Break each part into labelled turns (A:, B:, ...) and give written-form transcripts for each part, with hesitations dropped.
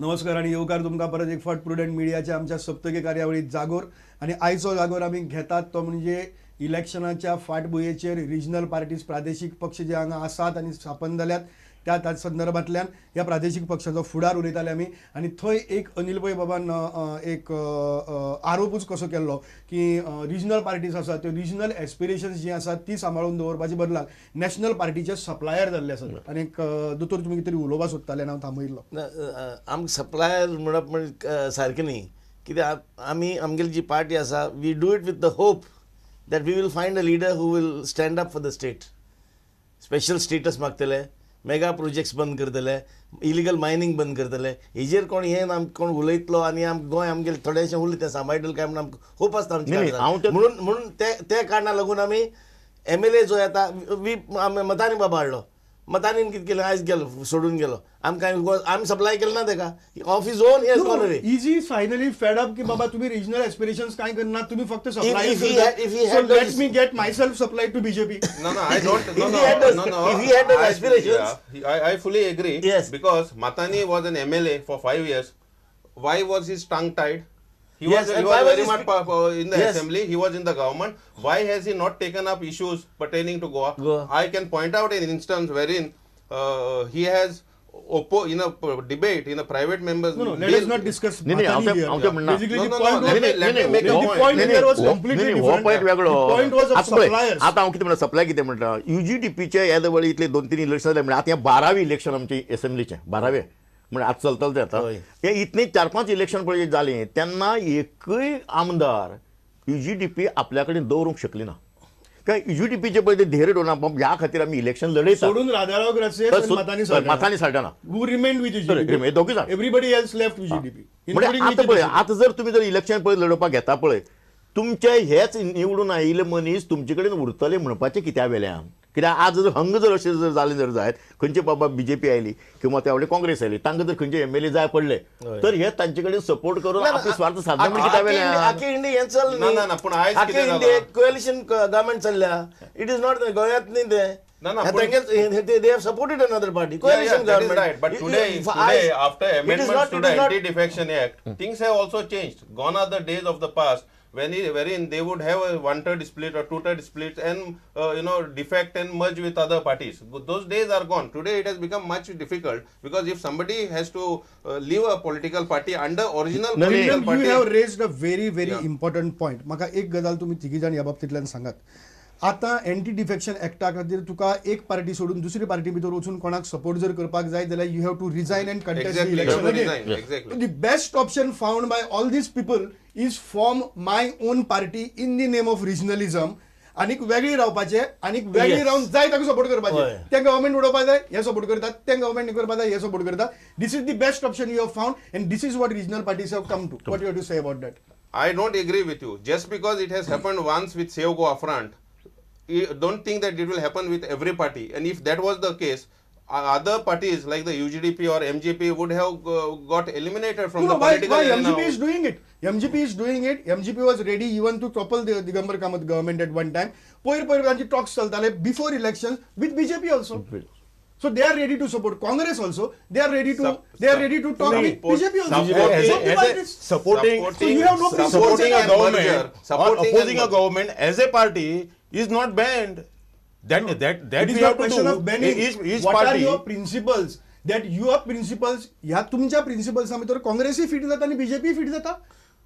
A: नमस्कार आणि येवकार तुमकां परत एक फावट प्रुडंट मिडियाच्या आमच्या सप्तकी कार्यावळीत जागोर. आनी आयचो जागोर आमी घेतात तो म्हणजे इलेक्शनाच्या फाटभुंयेचेर रिजनल पार्टीज, प्रादेशीक पक्ष जे हांगा आसात आनी स्थापन जाल्यात त्या संदर्भांतल्यान ह्या प्रादेशीक पक्षाचो फुडार उलयताले आमी. आनी थंय एक अनिल पै बाबान एक आरोपूच कसो केल्लो की रिजनल पार्टीज आसात त्यो रिजनल एस्पिरेशन्स जी आसात ती सांबाळून दवरपाचे बदलाक नॅशनल पार्टीचे सप्लायर जाल्ले आसात. आनी एक दोतोर तुमी कितें तरी उलोवपाक सोदताले आनी हांव थांबयिल्लो.
B: आमकां सप्लायर म्हणप म्हणजे सारकें न्ही, कित्याक आमी आमगेली जी पार्टी आसा we do it with the hope that we will find a leader who will stand up for the state. Special status मागतले, मेगा प्रोजेक्ट्स बंद करतले, इलिगल मायनींग बंद करतले, हेजेर कोण हें आमकां कोण उलयतलो आनी आम गोंय आमगेलें थोडेशें उरलें तें सांबाळटलें काय म्हणून आमकां होप आसता आमची. म्हणून म्हणून ते कारणाक लागून आमी एम एल ए जो येता वी आमी मतानी बाबा हाडलो. मतानीन कितें केलें, आयज गेलो सोडून गेलो, आमकां आमी सप्लाय केलें ना तेका, of his own he has gone away.
A: Is he finally fed up की बाबा तुम्ही रिजनल एस्पिरेशन्स काय करना, तुम्ही फक्त supply, so let me get myself supply to BJP.
C: No, no, I don't. No, no, no, no.
B: If he had those aspirations,
C: yeah, I fully agree.
B: Yes.
C: Because Matani was an MLA for 5 years. Why was his tongue tied? He
B: Yes,
C: was,
B: and
C: he
B: why
C: was
B: was
C: very
B: he
C: much in the assembly. He was in the government. Why has he not taken up issues pertaining to Goa?
B: Goa.
C: I can point out an instance wherein he has in a debate in a private members.
A: No, no, let us not discuss.
D: नाही, नाही,
A: Matani here.
D: हांव तें म्हणना.
A: Basically,
C: No,
A: the
C: no, no,
A: point
C: let
A: was
C: let me make a
A: the
C: point.
A: point
D: नाही,
A: here was
D: नाही,
A: completely
D: नाही, हो
A: different.
D: Point वेगळो.
A: The point was of
D: आतां पळय,
A: suppliers.
D: आतां हांव कितें म्हणटा, सप्लाय कितें म्हणटा, युजीडीपीचे येदे वेळ इतले 2-3 इलेक्शन जाले, म्हणल्यार आतां हें 12वें इलेक्शन आमचें एसेंब्लीचें, 12वें म्हणजे आतां चलतलें तें आतां. हे इतले 4-5 इलेक्शन पळय जालीं तेन्ना एकूय आमदार युजीडीपी आपल्या कडेन दवरूंक शकली ना. काय युजीडीपीचे पळय ते धेर दवरना, ह्या खातीर आमी इलेक्शन लढयता.
A: सोडून राजाराव ग्रासियस आणि मतानी साल्टाना.
D: मतानी साल्टाना.
A: Who remained with UGDP.
D: हे दोगूय जाण.
A: Everybody else left UGDP.
D: म्हणजे
A: Including
D: आतां पळय,
A: UGDP.
D: आतां जर तुमी जर इलेक्शन पळय लढोवपाक घेता पळय, तुमचे हेच निवडून आयिल्ले मनीस तुमचे कडेन उरतले म्हणपाचें कित्या वेल्यान? कित्याक आज जर हंग जर अशें जर जालें जर जायत, खंयचे बाबा बीजेपी आयली किंवा त्या वटेन काँग्रेस आयली, तांकां जर खंयचे एमएलए जाय पडले तर हे तांचे कडेन सपोर्ट करून आपले स्वार्थ साधना म्हणजे कित्या वेल्यान?
B: आखे इंडिया हें चल्लें
C: ना, ना, ना, पूण आयज
B: आखे
C: कितें
B: इंडिया
C: जालां?
B: कोएलिशन गव्हर्मेंट चल्ल्या, it is not गोंयांत न्ही तें.
C: ना, ना, पूण-
B: They have supported another party,
C: Yeah,
B: coalition
C: yeah, that is
B: government.
C: right. But today, after amendments to the Anti-Defection Act, things have also changed. Gone are the days of the past wherein they would have a one-third split or two-third split and defect and merge with other parties. But those days are gone. Today it has become much difficult because if somebody has to leave a political party under original
D: नाही,
C: political
A: You
C: party,
A: have raised a very very
C: Yeah.
A: important point. म्हाका एक गजाल तुमी तिगी जाण ह्या बाबतींतल्यान सांगात. आतां anti defection एक्टा खातीर तुका एक पार्टी सोडून दुसरी पार्टी भितर वचून कोणाक सपोर्ट जर करपाक जाय जाल्यार you have to resign and contest
C: Exactly, you have to
A: election.
C: resign. Exactly.
A: The best option found by all these people is form my own party in the name of regionalism. आनीक वेगळी रावपाचें आनीक वेगळी रावन जाय ताका support करपाचें. ते गव्हर्मेंट उडोवपाक जाय हे सपोर्ट करतात, ते गव्हर्मेंट करपाक जाय हे सपोर्ट करतात. This is the best option you have found and this is what regional parties have come to. What you have to say about that?
C: I don't agree with you. Just because it has happened once with Save Goa Front, you don't think that it will happen with every party. And if that was the case, other parties like the UGDP or MGP would have got eliminated from
A: No,
C: the
A: no, why,
C: political
A: why
C: arena.
A: MGP is doing it? MGP is doing it. MGP was ready even to topple the Digambar Kamath government at one time. पयर पयर तांची talks चलताले before elections with BJP also. So they are ready to support Congress also. They are ready to they are ready to talk with BJP also.
C: Support-
A: Both the
E: As a
A: parties.
E: supporting,
A: So you have no principles
E: supporting
A: at
E: a
A: all.
E: government
C: Merger,
E: or
C: supporting
E: opposing
C: and
E: a government as a party is not banned. That that that
A: It is
E: we
A: not
E: have to
A: question
E: do.
A: of banning.
E: Each
A: What are
E: party.
A: your principles? That your principles, ह्या तुमच्या प्रिन्सिपल्सा भितर काँग्रेसय fit जाता आनी BJP fit जाता.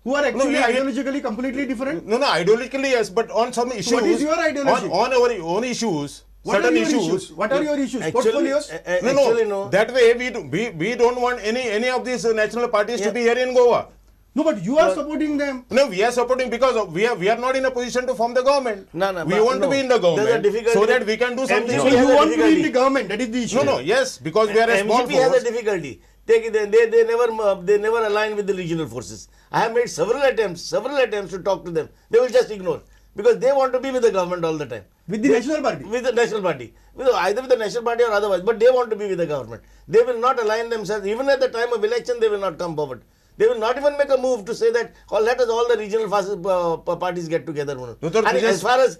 A: Who are actually ideologically completely different.
E: No, no, ideologically yes, but on some issues.
A: What is your ideology?
E: On our own issues,
A: What are
E: certain
A: your
E: issues.
A: issues? What are your issues?
B: Actually,
A: Portfolios?
E: No, no,
B: actually no.
E: That way we do, we don't want any of these national parties to be here in Goa.
A: No, but you are supporting them.
E: No, we are supporting because we are not in a position to form the government.
B: No, no,
E: we
B: but
E: want to
B: no.
E: be in the
B: There's a
E: government
B: difficulty
E: so that
B: with
E: we can do something.
A: So
B: MGP
A: you
B: has a
A: want to be in the
B: difficulty.
A: government. That is the issue.
E: No, no, yes, because we are a small
B: MGP has
E: force.
B: a difficulty. They never align with the regional forces. I have made several attempts to talk to them. They will just ignore because they want to be with the government all the time.
A: With the National Party?
B: With the National Party. Either with the National Party or otherwise. But they want to be with the government. They will not align themselves. Even at the time of election, they will not come forward. They will not even make a move to say that, oh, let us all the regional parties get together.
E: No, sir,
B: And
E: just
B: as far as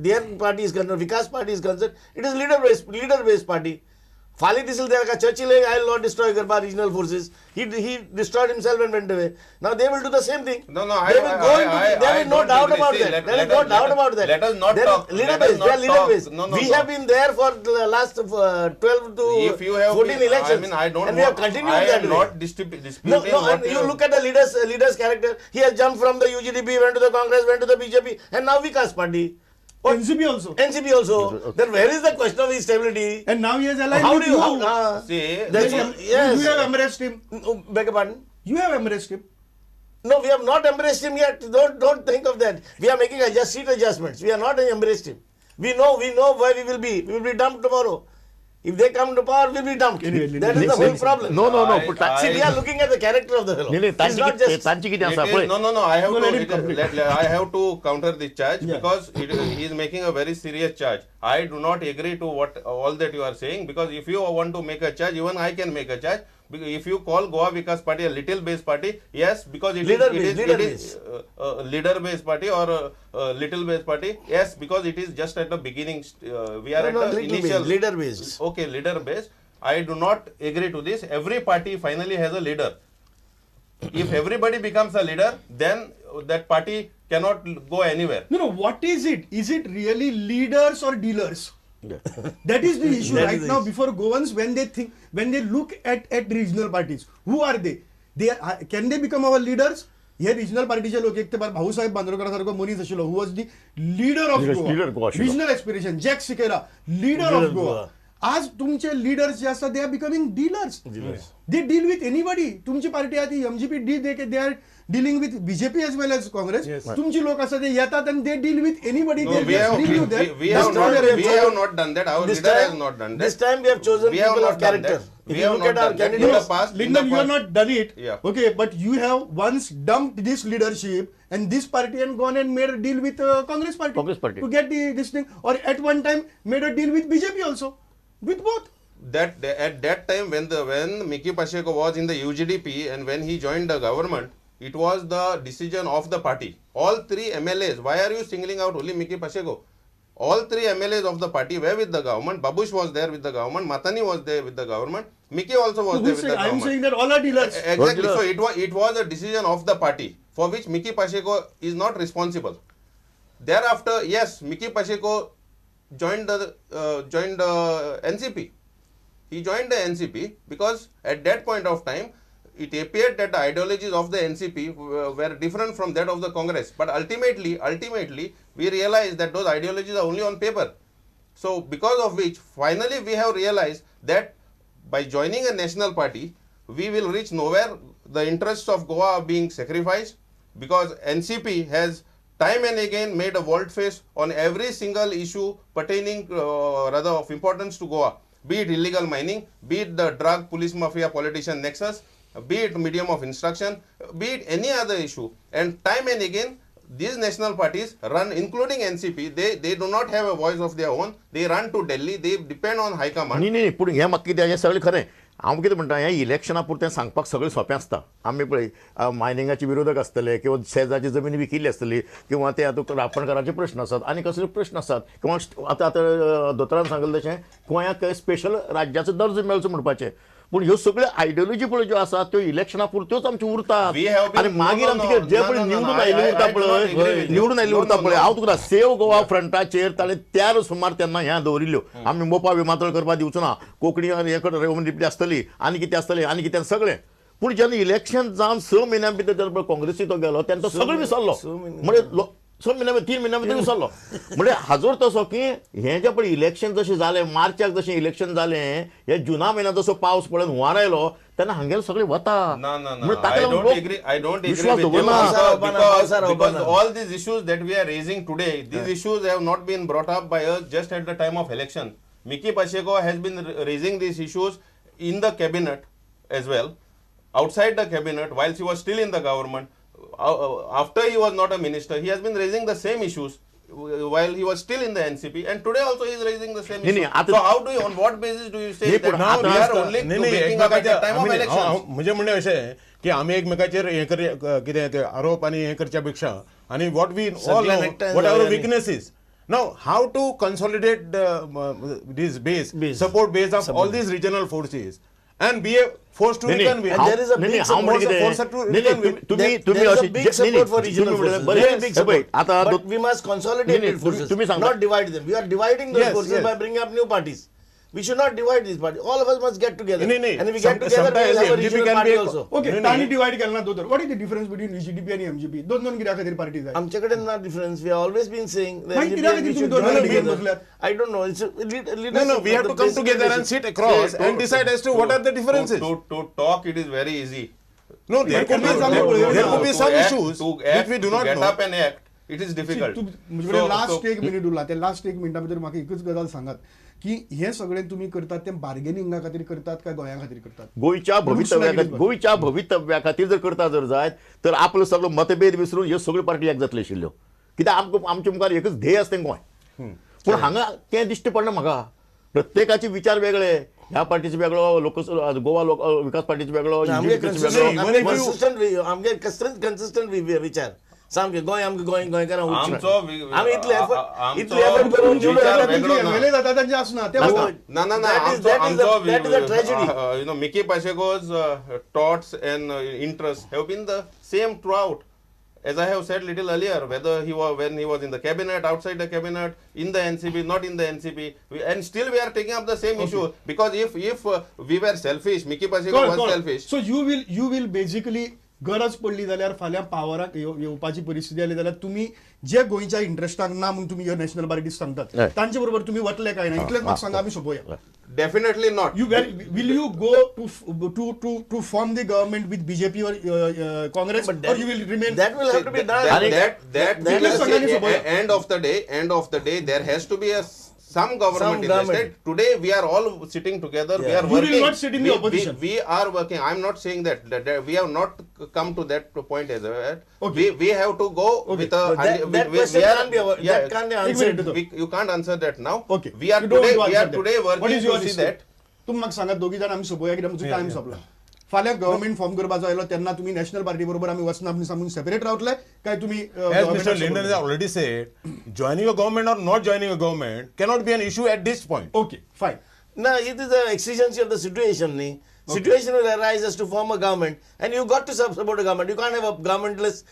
B: their party is concerned, Vikas party is concerned, it is leader-based party. फाल्यां दिसलें ताका Churchill आयलो destroy करपाक regional forces. He destroyed himself and went away. Now they will do the same thing.
C: No, no,
B: they will go into. There is no doubt about that. There is no doubt about that.
C: Let us not talk.
B: Leader based. They are leader based.
C: No, no,
B: we have been there for the last 12 to 14 elections.
C: I mean, I don't.
B: And we have continued that way.
C: I am not disputing.
B: No, no. And you look at the leader's character. He has jumped from the UGDP, went to the Congress, went to the BJP, and now Vikas Party.
A: NCP also.
B: NCP also. Then where is the question of his stability?
A: And now he has aligned with you.
C: See,
B: yes.
A: You have embraced him.
B: No, beg your pardon?
A: You have embraced him.
B: No, we have not embraced him yet. Don't think of that. We are making seat adjustments. We are not embraced him. We know where we will be. We will be dumped tomorrow. If they come to power, we will be dumped.
A: Anyway,
B: that is the whole problem.
D: No, no, no.
B: See, we are looking at the character of the fellow. It's not just.
C: No, no, no. I have to. I have to counter the charge because he is making a very serious charge. I do not agree to what all that you are saying, because if you want to make a charge, even I can make a charge. If you call Goa Vikas Party a little based party, yes, because it is leader based party or little based party, yes, because it is just at the beginning. We are at the initial
B: leader based.
C: Okay, leader based. I do not agree to this. Every party finally has a leader. If everybody becomes a leader, then that party cannot go anywhere.
A: No, no. What is it? Is it really leaders or dealers?
D: Yeah.
A: That is the issue right now before Goans. When they think, when they look at regional parties, who are they? They are, can they become our leaders? हे regional पार्टीचे लोक एक ते भाऊसाहेब बांद्रोडकर सारखो मनीस आशिल्लो, who was the leader of Goa, regional aspiration, Jack Sequeira, leader of Goa. आज तुमचे लिडर्स जे आसा, they are becoming dealers. They deal with anybody. तुमची पार्टी आहा ती MGP D, they are dealing with BJP as well as Congress. तुमची लोक आसा ते येतात and they deal with anybody.
C: We have not done that. Our leader has not done that.
B: This time we have chosen people of character.
C: We have not done that. In the past,
A: Lingam, you have not done it. Yeah. Okay, but you have once dumped this leadership and this party and gone and made a deal with Congress party.
D: Congress party.
A: To get this thing, or at one time made a deal with BJP also. With both.
C: That at that time when Mickey Pacheco was in the UGDP and when he joined the government, it was the decision of the party. All three MLAs. Why are you singling out only Mickey Pacheco? All three MLAs of the party were with the government. Babush was there with the government. Matani was there with the government. Mickey also was there with the government.
A: I am saying that all are dealers.
C: Exactly. So it was a decision of the party for which Mickey Pacheco is not responsible. Thereafter, yes, Mickey Pacheco joined the NCP. He joined the NCP because at that point of time, it appeared that the ideologies of the NCP were different from that of the Congress. But ultimately, we realized that those ideologies are only on paper. So, because of which, finally we have realized that by joining a national party, we will reach nowhere. The interests of Goa are being sacrificed because NCP has time and again made a volte face on every single issue pertaining, rather of importance to Goa, be it illegal mining, be it the drug, police mafia, politician nexus, be it medium of instruction, be it any other issue. And time and again, these national parties run, including NCP, they do not have a voice of their own. They run to Delhi, they depend on high command.
D: नाही नाही, पूण हें म्हाका कितें हें सगळें खरें. हांव कितें म्हणटा, हें इलेक्शना पुरतें सांगपाक सगळें सोंपें आसता. आमी पळय मायनिंगाचे विरोधक आसतले किंवा शेजाची जमीन विकिल्ली आसतली किंवा ते आतां रापणकाराचे प्रश्न आसात आनी कसले प्रश्न आसात किंवा आतां आतां दोतोरान सांगलें तशें गोंयाक स्पेशल राज्याचो दर्जो मेळचो म्हणपाचें. पूण ह्यो सगळ्यो आयडियोलॉजी पळय ज्यो आसा त्यो इलेक्शना पुरत्योच आमच्यो उरतात आनी मागीर आमचे जे पळय निवडून आयिल्ले उरता पळय, निवडून आयिल्ले उरता पळय. हांव तुका सेव गोवा फ्रंटाचेर ताणें त्यार सुमार तेन्ना हें दवरिल्ल्यो, आमी मोपा विमानतळ करपाक दिवचो ना, कोंकणी हें रेवन्यू आसतली आनी कितें आसतलें आनी कितें सगळें. पूण जेन्ना इलेक्शन जावन 6 म्हयन्यां भितर जेन्ना पळय काँग्रेसी तो गेलो तेन्ना तो सगळें विसरलो, म्हणजे 6 म्हयन्या 3 म्हयन्या भितर विसरलो. म्हणजे हाजो अर्थ असो की हें जें पळय इलेक्शन जशें जालें, मार्चाक जशें इलेक्शन जालें, हे जुना म्हयन्यात जसो पावस पडून हुंवार आयलो तेन्ना हांगेले सगळे वता. विश्वास दवरना.
C: All these issues that we are raising today, these issues have not been brought up by us just at the time of election. Mickey Pacheco has been raising these issues in the cabinet as well, outside the cabinet, whilst he was still in the government. After he was not a minister, he has been raising the same issues while he was still in the NCP, and today also he is raising the same issue. So how do you, on what basis do you say that now we are only waking up at the time of elections?
E: म्हजें म्हणणें अशें की आमी एकमेकाचेर हें कितें ते आरोप आनी हें करच्या पेक्षा आनी what we all know what our weaknesses Now, how to consolidate this base, support base of all these regional forces and be a force to reckon with?
B: And there is a big support for regional forces. Very big support. But we must consolidate forces, not divide them. We are dividing those forces by bringing up new parties. We should not divide these parties. All of us must get together. And if we get together, we will have a regional party also.
A: Okay, ताणी divide केला ना दोन. What is the difference between VGDP आणि MGP? दोन दोन कित्या खातीर party जाय?
B: आमचे कडेन ना difference. We have always been saying that
A: MGP should join together.
B: I don't know. It's
E: no, no. We have to come together and sit across and decide as to what are the differences.
C: To talk, it is very easy.
E: No, there could be some issues which we do not know.
C: Get up and act. It is difficult.
A: Last एक minute उरला. ते last एक मिनटा भितर म्हाका एकच गजाल सांगात की हे सगळे तुम्ही करतात ते बार्गेनिंगा खातीर करतात काय गोंया खातीर करतात?
D: गोंयच्या भवितव्या खातीर जर करता जर जायत तर आपलो सगळो मतभेद विसरून ह्यो सगळ्यो पार्टी एक जातल्यो आशिल्ल्यो. कित्याक आमकां आमच्या मुखार एकच ध्येय आसता तें गोंय. पूण हांगा तें दिश्टी पडना म्हाका. प्रत्येकाचे विचार वेगळे. ह्या पार्टीचो वेगळो, लोक गोवा लोक विकास पार्टीचो वेगळो,
B: आमगे कन्सिस्टंट विचार सामके गोंय आमकां गोंय गोंयकारां आमी इतले इतले एफर्ट करून
A: जाता तांचे आसना.
C: ना ना ना, you know, Mickey Pacheco's thoughts and interests have been the same throughout. As I have said little earlier, whether he was when he was in the cabinet, outside the cabinet, in the NCP, not in the NCP, and still we are taking up the same issue. Because if we were selfish, Mickey Pacheco was selfish.
A: So you will basically गरज पडली जाल्यार फाल्यां पावराक येवपाची परिस्थिती आली जाल्यार तुमी जे गोंयच्या इंट्रस्टाक ना म्हूण तुमी ह्यो नॅशनल पार्टीज सांगतात तांचे बरोबर तुमी वतले काय ना इतलेंच म्हाका सांगा, आमी सोंपोया.
C: Definitely not.
A: You will you go to form the government with BJP or Congress, or you will remain?
B: That will have to be done.
C: That end of the day, there has to be a some government in the state. Today we are all sitting together. We are working.
A: You will not sit in the opposition.
C: We are working. I am not saying that we have not come to that point as well. Okay. We have to go with a.
B: That question can't be that can't be answered.
C: You can't answer that now.
A: Okay.
C: We are today working to see that.
A: तुम म्हाका सांगात दोगी जाण आमी सोंपोया कित्याक आमचो time सोंपला. फाल्यां government form करपाचो आयलो तेन्ना तुमी नॅशनल पार्टी बरोबर आमी वचना म्हूण सांगून सेपरेट रावतले काय तुमी?
E: As Mr. Lyndon has already said, joining a government or not joining a government cannot be an issue at this point.
A: Okay, fine.
B: No, it is the exigency of the situation. Okay. Situation will arise as to form a government, and you got to support a government. You can't have a governmentless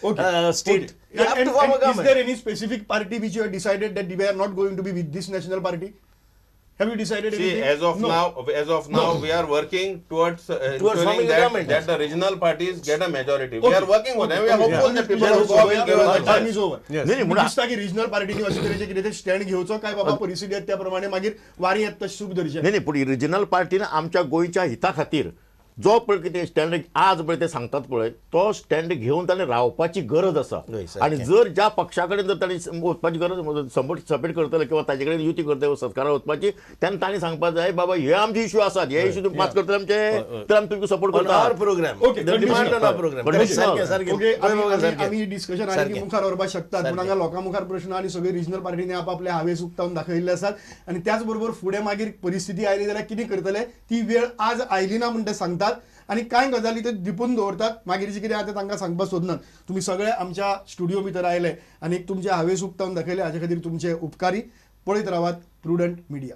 B: state. You have to form a government.
A: Is there any specific party which you have decided that we are not going to be with this national party? Have you decided anything?
C: See, as of now, we are working towards ensuring that the regional parties get a majority. We are working for them. We are hopeful that people of Goa will give us a chance.
A: Time is over. दिसता की regional पार्टीनी अशे तरेचे कितें stand घेवचो काय बाबा परिस्थिती त्या प्रमाणे मागीर वारी येता तशें सूख धरचें.
D: नाही, पूण रिजनल पार्टीन आमच्या गोंयच्या हिता खातीर जो पळय कितें स्टँड आज पळय ते सांगतात पळय तो स्टँड घेवन ताणें रावपाची गरज आसा. आनी जर ज्या पक्षा कडेन जर ताणें वचपाची गरज सपोर्ट करतले किंवा ताजे कडेन युती करतले सरकारान वचपाची तेन्ना ताणें सांगपाक जाय बाबा हे आमचे इश्यू आसात, हे इश्यू तुमी पास करतले आमचे तर आमी तुमकां सपोर्ट करता.
A: आमी डिस्कशन आनी मुखार व्हरपाक शकतात, पूण हांगा लोकां मुखार प्रश्न आनी सगळे रिजनल पार्टीनी आपआपले हावेस उक्तावन दाखयल्ले आसात आनी त्याच बरोबर फुडें मागीर परिस्थिती आयली जाल्यार कितें करतले ती वेळ आज आयली ना म्हण ते सांगतात आनी कांय गजाली ते दिपून दवरतात, मागीर जे कितें आतां तांकां सांगपाक सोदनात. तुमी सगळे आमच्या स्टुडिओ भितर आयले आनी तुमचे हावेस उक्तावन दाखयले हाजे खातीर तुमचे उपकारी. पळयत रावात प्रुडंट मिडिया.